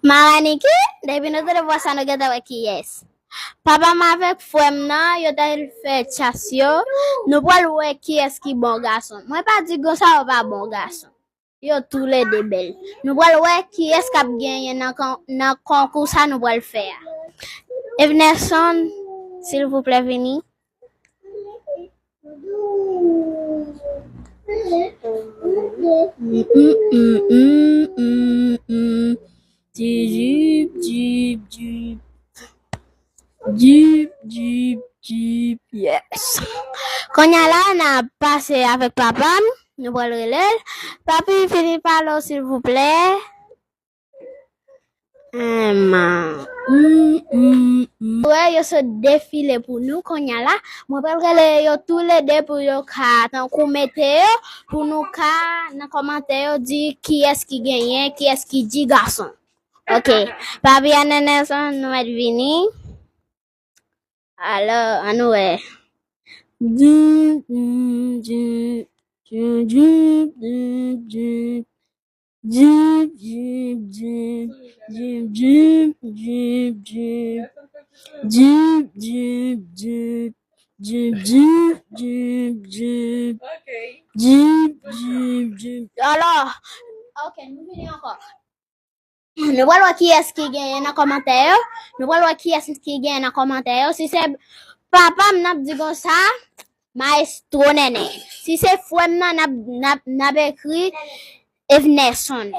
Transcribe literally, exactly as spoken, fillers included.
Maraniki, depi nou tande vwa sa, nou gentan wè kiyès. Papa m avèk frè m nan, yo t al fè chas yo. Nou pral wè kiyès ki bon gason. Mwen pa di konsa yo pa bon gason. Yo toulède bèl. Nou pral wè kiyès k ap genyen nan, nan konkou sa nou pral fè a. Evnerson, silvouplè, vini. Dip, dip, dip. Dip, dip, dip, yes. Kounye a la, n ap pase avèk papa m. Nou pral rele l. Papi, vini pale w, silvouplè. Wè, yo sot defile pou nou kounye a la. Mwen pral rele yo toulède pou yo ka tankou mete yo, pou nou ka nan kòmantè yo di kiyès ki genyen, kiyès ki di gason. Ok. Papi Evnerson, nou mèt vini. Alò, ann wè. Alò, ok, nou vini ankò. Nou pral wè kiyès ki genyen nan kòmantè yo. Nou pral wè kiyès ki genyen nan kòmantè yo. Si se papa m, n ap di konsa, Maestro Nènè. Si se frè m nan, n ap, n ap, n ap ekri Evnerson.